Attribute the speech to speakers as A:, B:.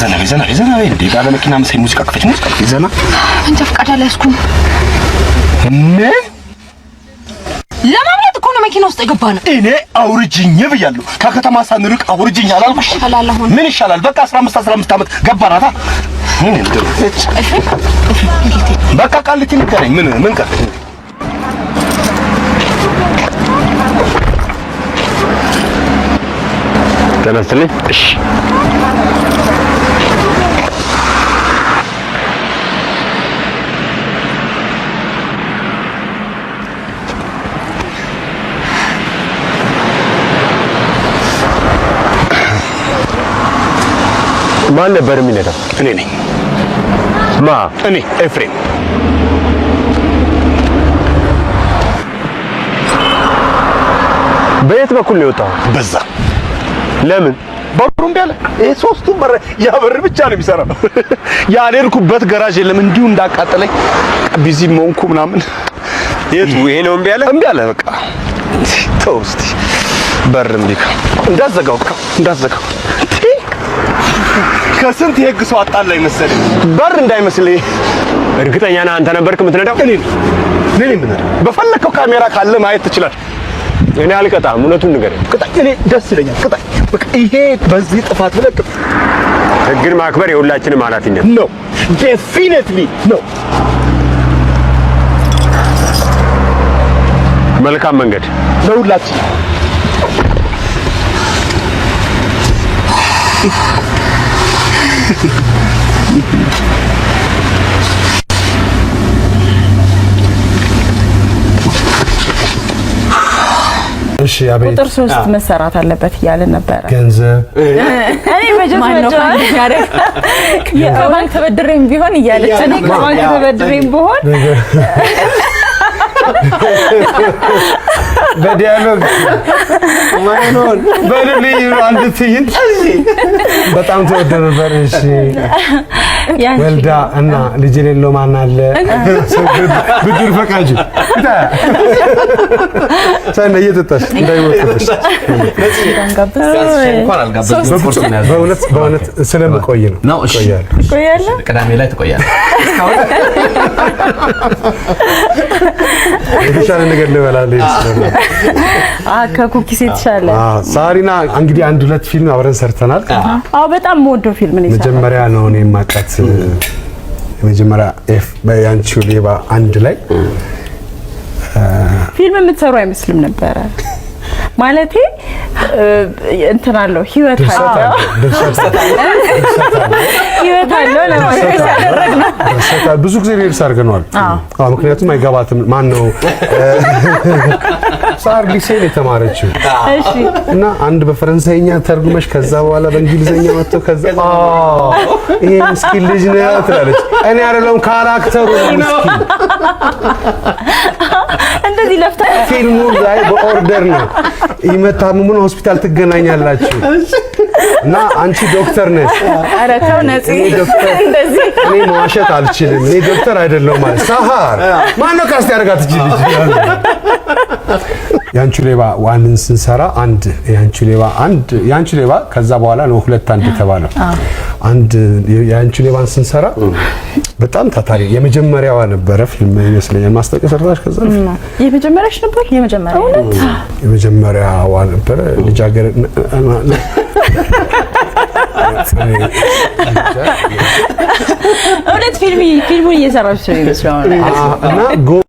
A: ዘና በይ፣ ዘና በይ፣ ዘና በይ። እንዴ ባለ መኪና መሳይ ሙዚቃ ክፈች፣ ሙዚቃ ክፈች። ዘና።
B: መንጃ ፈቃድ አልያዝኩም።
A: ምን?
B: ለማምለጥ እኮ ነው መኪና ውስጥ የገባ ነው።
A: እኔ አውርጅኝ ብያለሁ። ከከተማ ሳንርቅ አውርጅኝ አላልኩሽ?
B: ይሻላል አሁን።
A: ምን ይሻላል? በቃ 15 15 ዓመት ገባናታ። ምን እንደው በቃ ቃሊቲ እንገናኝ። ምን ምን ቀር?
C: ጤና ይስጥልኝ።
A: እሺ።
C: ማን ነበር የሚነዳው?
A: እኔ ነኝ።
C: ማ?
A: እኔ ኤፍሬም።
C: በየት በኩል ነው የወጣው?
A: በዛ።
C: ለምን?
A: በሩ እምቢ አለ። ይሄ ሶስቱም በር ያ በር ብቻ ነው የሚሰራው። ያልሄድኩበት ገራዥ የለም። እንዲሁ እንዳቃጠለኝ busy መሆንኩ ምናምን።
C: የቱ ይሄ ነው እምቢ አለ?
A: እምቢ አለ። በቃ ተው እስቲ በር እምቢ እንዳትዘጋው፣ እንዳትዘጋው። ከስንት የህግ ሰው አጣላኝ መሰለኝ። በር እንዳይመስልህ።
C: እርግጠኛ ነህ አንተ ነበርክ የምትነዳው?
A: እኔ ነኝ፣ እኔ ነኝ የምነዳው። በፈለከው ካሜራ ካለ ማየት ትችላለህ።
C: እኔ አልቀጣም፣ እውነቱን ንገረኝ።
A: ቅጣኝ፣ እኔ ደስ ይለኛል። ቅጣኝ። በቃ ይሄ በዚህ ጥፋት ብለህ ቅጣኝ።
C: ህግን ማክበር የሁላችንም ኃላፊነት
A: ነው። Definitely ነው።
C: መልካም መንገድ
A: ለሁላችን።
D: እሺ አቤት።
E: ቁጥር 3 መሰራት አለበት እያልን ነበረ።
D: ገንዘብ
E: እኔ መጀመሪያ ከባንክ ተበድሬም ቢሆን እያለች ነው። ከባንክ ተበድሬም ቢሆን
D: በ dialogue ማይሆን በልልኝ አንድ ትዕይንት በጣም ተወደ ነበር። እሺ ወልዳ እና ልጅ የሌለው ማን አለ? ብድር ፈቃጁ ሳይና እየጠጣሽ እንዳይወጣሽ። በእውነት በእውነት ስለምቆይ ነው።
E: ቆያለሁ።
F: ቅዳሜ ላይ ትቆያለህ።
D: የተሻለ ነገር ልበላለሁ።
E: ከ cookies የተሻለ።
D: ሳሪና እንግዲህ አንድ ሁለት ፊልም አብረን ሰርተናል።
E: አዎ በጣም የምወደው ፊልም ነው።
D: መጀመሪያ ነው እኔ የማውቃት፣ የመጀመሪያ ኤፍ በያንቺው ሌባ አንድ ላይ
E: ፊልም የምትሰሩ አይመስልም ነበረ። ማለቴ እንትን አለው፣ ህይወት አለው፣ ህይወት አለው ለማለት
D: ብዙ ጊዜ rehearse አድርገነዋል። አዎ ምክንያቱም አይገባትም። ማን ነው ሳር ሊሴ ነው የተማረችው እና አንድ በፈረንሳይኛ ተርጉመሽ ከዛ በኋላ በእንግሊዘኛ መጥቶ ከዛ ይሄ ምስኪን ልጅ ነው ትላለች። እኔ አይደለሁም character ኡ ነው ምስኪን።
E: እንደዚህ ለፍታ
D: ፊልሙ ላይ በ order ነው ይመታመሙን ሆስፒታል ትገናኛላችሁ እና አንቺ ዶክተር ነሽ።
E: ኧረ ተው ነፂ፣ እንደዚህ
D: እኔ መዋሸት አልችልም። እኔ ዶክተር አይደለሁም ማለት ሳሃር ማነው cast ያደርጋት እቺ ልጅ? ያንቺ ሌባ one ን ስንሰራ አንድ ያንቺ ሌባ አንድ ያንቺ ሌባ ከዛ በኋላ ነው ሁለት አንድ የተባለው። አንድ ያንቺ ሌባን ስንሰራ በጣም ታታሪ የመጀመሪያዋ ነበረ ፊልም ይመስለኛል። ማስታወቂያ ሰርታሽ ከዛ
E: የመጀመሪያሽ ነበር?
G: የመጀመሪያ።
D: የመጀመሪያዋ ነበረ ልጃገረድ
G: እውነት ፊልሙን እየሰራች ነው ይመስለው
D: እና